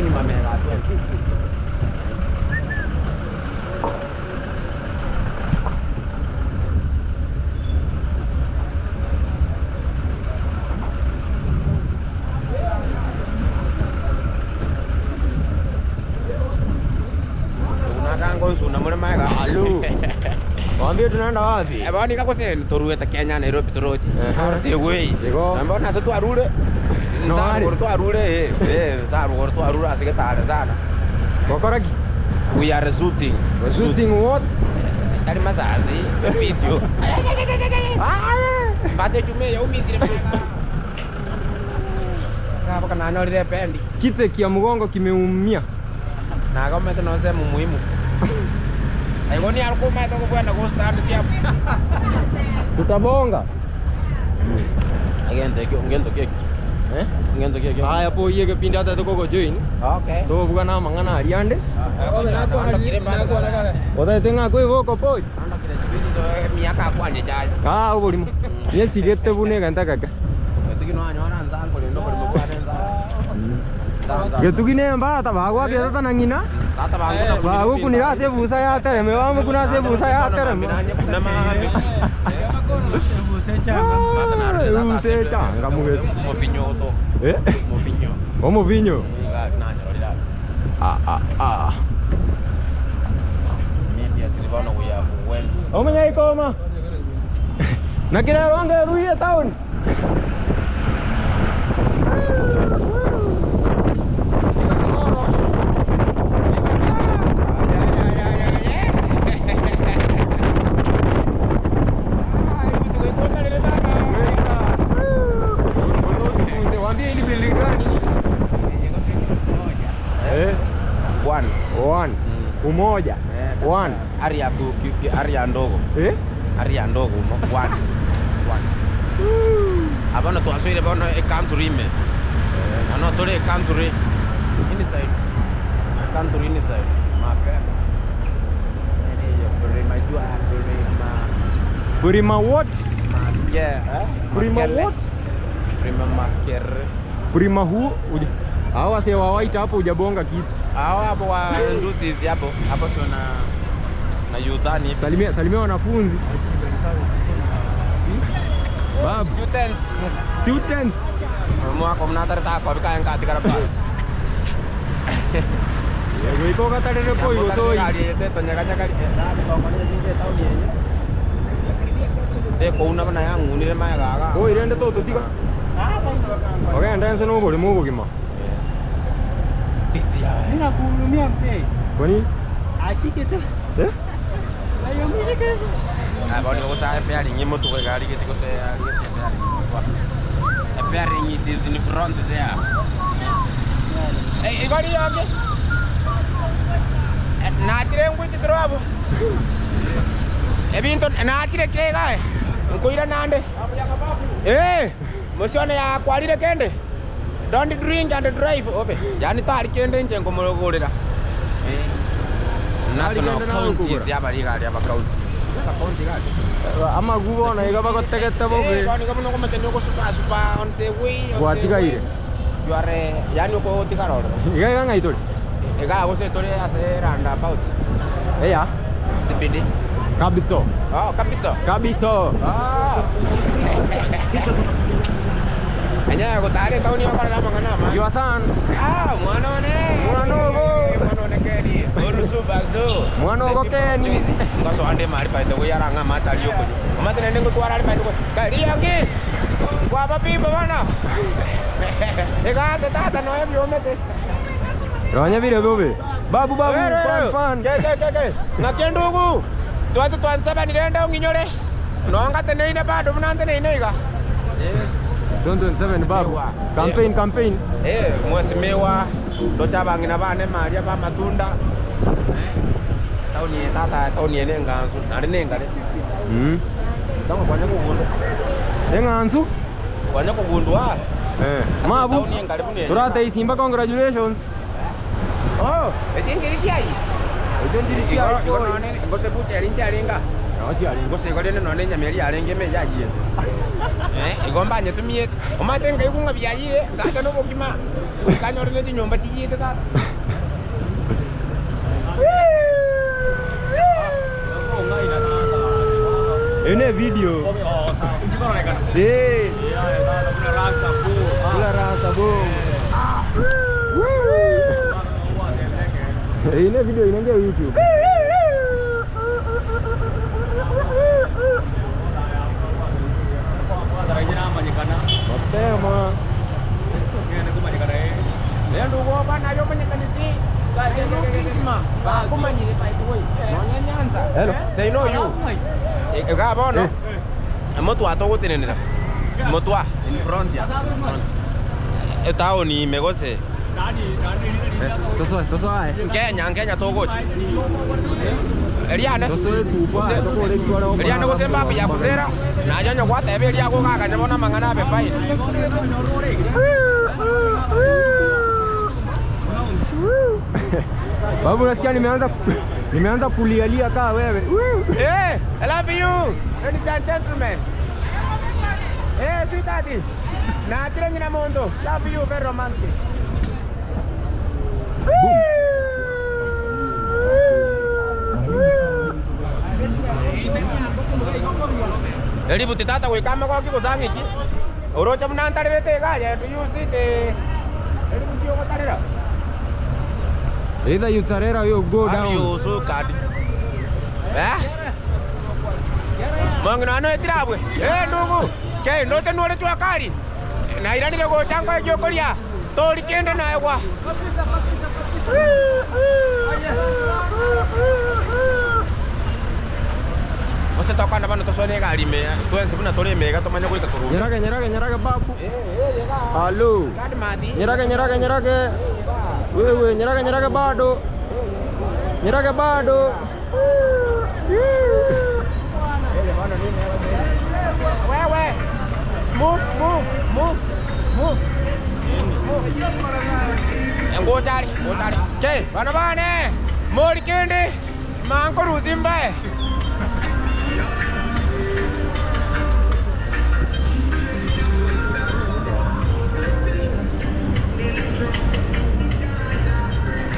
Tokonyuma mega atwensi. Nakangonsuna more maega. Alo. Waambie tunaenda wapi? Eh, bono iga gose toruete Kenya Nairobi toroche. Ehe. Tigwei. Igo. Na bono ase twarure. No Nsa are. rugoro twarure eh. Eh, nsa rugoro twarure ase getare sana. Gokora ki? We are shooting. Shooting what? Tari mazazi, video. Mbate chume yaumisire maega. Ngabo kananyorire ependi. Kite kia mgongo kimeumia. Nagomete no sehemu muhimu. Aigo ni arukumete okobwena go stand tiapo. Tutabonga. Egento ekio, ngento keki. Eh? Ngento keki. Aya po iye kepindi ata tokogo join. Okay. Tokobuga na amang'ana aria ande. Otaete ng'a koiboko poi. Miaka kwanye chaya. Ah, oborimo. Nyesigete buna egento egeke. Getugi nwanyora nsa nkorenda oborimo bwane nsa. Getugi ne embata bagwakire tata na ng'ina. Tata bango na Bagokunira ase ebusa yatereme bamokuna ase ebusa yatereme. Kuna mami. Ebuse echanga mugete. Mofinyo to. Eh? Mofinyo. Omovinyo. Nanyorira. Ah ah ah. Immediately bono we have went. Omenya ikoma. Naki rero ange eruiye town. Waambie hili building gani? Eh, One. one. Umoja. One. Area ku- ki- ki- area ndogo. Eh? Area ndogo umo- one. One. Abana twaswire bono e country ime. Ano tuli e country inside. E country inside. Mapema. Ere Burima jua Burima. Burima what? Yeah. Burima Makele. what? Burima makere. Burima who? Uja. Hao wasee wa white hapo hujabonga kitu. Hao hapo wa ndutis hapo. Hapo sio na na yutani. Salimia, salimia wanafunzi. Babu, Students. student. Mwako mnatarta kwa bika yankati karaba. Goika ogatarere koi gosoi. Tekouna buna yang'unire maega aga. Koi rende tototiga. Ogende ense na oborimo obogima. Mimi nakuhurumia mzee. Kwani? Ashike tu. Eh? Ayomire kesho. Abone gosa ebearing emotuko iga rigeti gose arigete ebearing. Ebearing it is in front there. Eh, igori yoge. Nachire ngwititiro abo. Ebinto nachire kega. Nkoira nande. Eh, mosione yakwarire kende. Don't drink and drive obe. Yani tari kende nche ngomorogorera. Eh. National kende nawe counties nkogora. yabari gari aba county. Aba county gari. Amagu bono iga bagotegete Eh, bobe. bono iga buno komete nigo supa supa on the way. on the Gwatigaire. way. You are eh, yani uko tigaroro. Iga iga ng'ai tori? Iga gose tore ase roundabout. Eya. CBD. Kabito. Oh, capital. Kabito. Ah. Anya gotare tauni bakora mangana ma. Your son. Ah, mwana one. Mwana ogo. Mwana one keni. Orusu basdo. Mwana ogo Keni. Ngaso ande mari paite go yaranga matari yoko. Amatene nengo twara ari paite go. Kali yangi. Kwa papi bana. Ega tata no ebyomete. Ronya bire bobe. Babu babu fan fan. Ke ke ke ke. Ngake ndugu. Twatu twansaba nirenda unginyore. Nonga teneine bado munante neine iga. 2027 babu. Ewa. Campaign campaign. Eh, mheshimiwa ndocha bang'ina bane maria ba matunda. Eh. Tauni ye tata tauni ye nengansu nari nengare. Mm. Tango kwanya kugundwa. Eng'ansu. Kwanya kugundwa. Eh. Mabu. Tauni engare bune. Turate isimba congratulations. Oh, echingiri chiai. Echo nchiri Igo chia igo none ngose buche rincha ringa. No chiari. Ngose igo rende none nyameri yarenge me yayiete. Eh, igo mbanyetumiete. Omanyete nkaigwa ng'a biayire, ngacha na obokima, nkanyore ne chinyomba chiyiete tata. Eye ne video. Eh. Kula rasta boom. Eye ne video inaingia YouTube. Mapema. Rende ogoba naye omanyekaneti bakomanyire by the way nonya Nyanza Hello. they know you iga bono emotwa togotenenera motwa in front ya etaoni ime gose Tosoe, tosoe. Kenya Kenya togocha eriane Tosoe supa. eriane gose mbabu ya kusera naye onye gwateba eria agogakanya bono amang'ana abe fine. Babu, nasikia nimeanza nimeanza kulialia kaa wewe. Hey, I love you, ladies and gentlemen. Hey, sweetheart. Na nyina mondo. Love you, very romantic. Eributi tata goika amagoki gosang'iki oroche buna ntarerete iga aye do you see the eributi ogotarera? Either you tarera or you go down. You so card. Eh? Mong'ina one oetire abwe. Eh ndugu. Ke ndoche nwore chwakari. Nairanire gocha ngoe giokoria. Tori kende naegwa. Gose tokana bono tosone egari ime twensi buna tore ime iga tomanye goika korwa. Nyerage, nyerage, nyerage babu. Halo. Nyerage, nyerage, nyerage. Wewe, nyerage, nyerage bado. Nyerage bado. Wewe. Move, move, move, move. Ngochari, ngochari. Che, bana bane. Mori kende. Manko rusimbae.